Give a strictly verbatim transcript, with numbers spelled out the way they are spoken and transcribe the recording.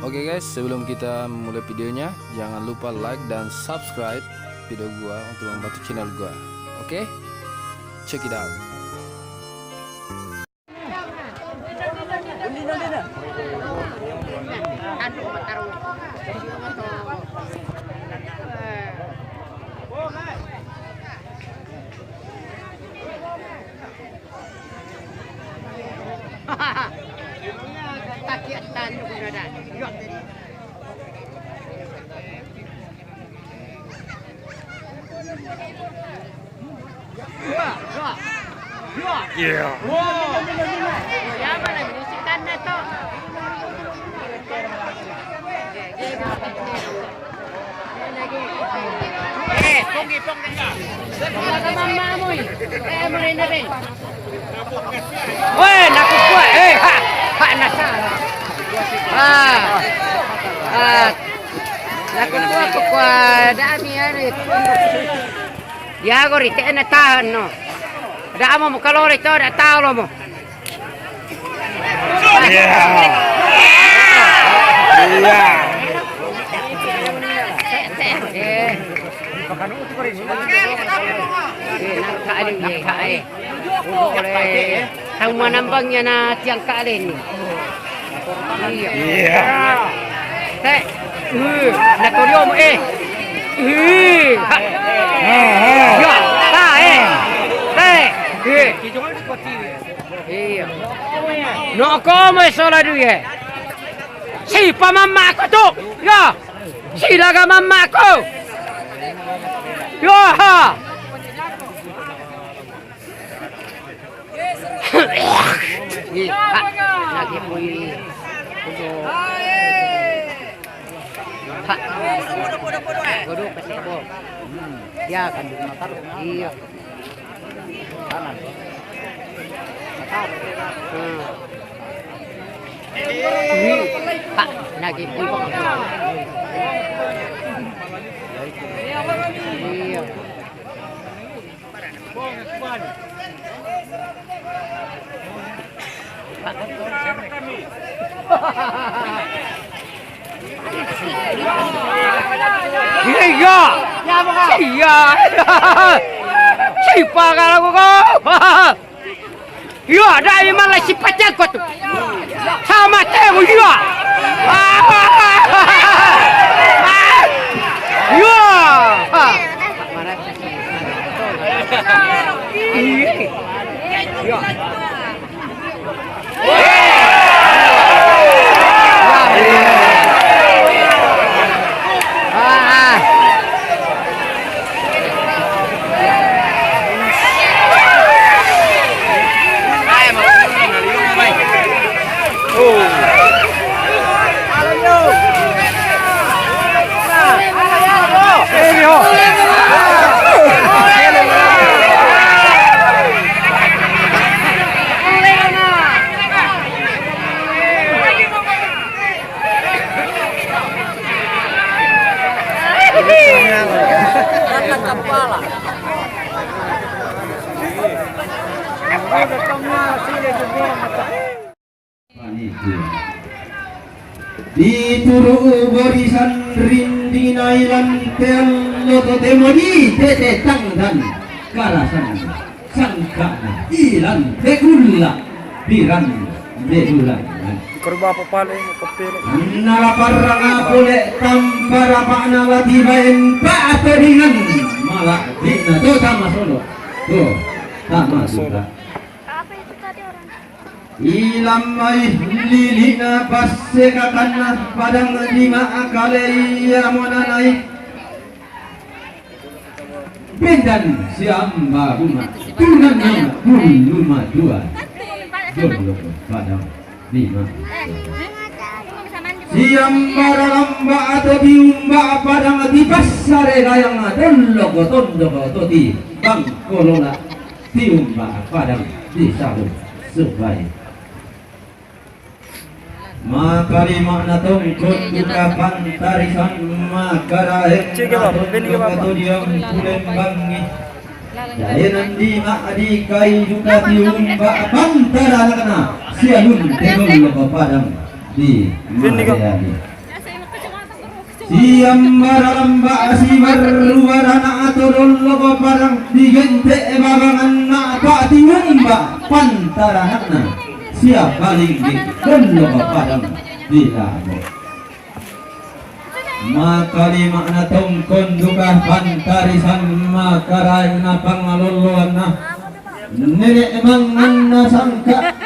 Oke guys, sebelum kita mulai videonya, jangan lupa like dan subscribe video gua untuk membantu channel gua. Oke? Check it out. Weh, nakukkua, eh, ha, ha, nasara. Ah, ah, nakukkua, kukkua, dami, are. Diago ri tena tahan no. Damo mukalore to, da talo mo. Iya. Iya. Tau manambangnya na tiang kale ni. Iya. Iya. Te. Uh, na toriom, eh. Uh. Ha. Ya, ta, eh. Te. Eh. Iya. No komo sola duye. Sipa mammaku tu. Ya. Silaga mammaku. Ya. Ha. Ih, ha. Lagi pui. Kudu. Ha. Kudu kasih bo. Hmm. Ya, kan di motor. Iya. Kanan. Motor. Hmm. Ih, ha. Lagi pui. Iya. Iya. Iya. Sipa kalau kau. Iya, dai malah si pacangkot tu. Sama temu iya. Ah. Iya. Iya. Ah. Dituru borisan rindinai lantean lo totemo di tete tangdan karasan. Sangkana ilan tekulla pirang bebulan. Korba apa pale, kopelo. Annala parranga pole tampa rapa'na latibaen pa'todingan. Mala dina to tama solo. To tama solo. Ilan mai lili'na passekatanna padang lima kale iya monanai. Bendan siamba bunga tunanna bulu madua. Jolo padang lima. Siamba raramba atau diumba padang di passare gayang dollo tondok to ti bangkolona tiumba padang di sahu sebai. Makalima'na tongkon duka pantarisan makaraeng todiang pulembangi. Jaenan di ma'dikai duka tiumba pantaranakna sialun tenollo padang Di Gini, Kak. Mariadi. Siambara lamba sibarru barana atau dollo ko padang digente babanganna pati umba pantaranakna siapa linggi dollo ko padang di labo. Maka lima na tongkon duka pantarisan maka raina pangalolloanna nenek manganna sangka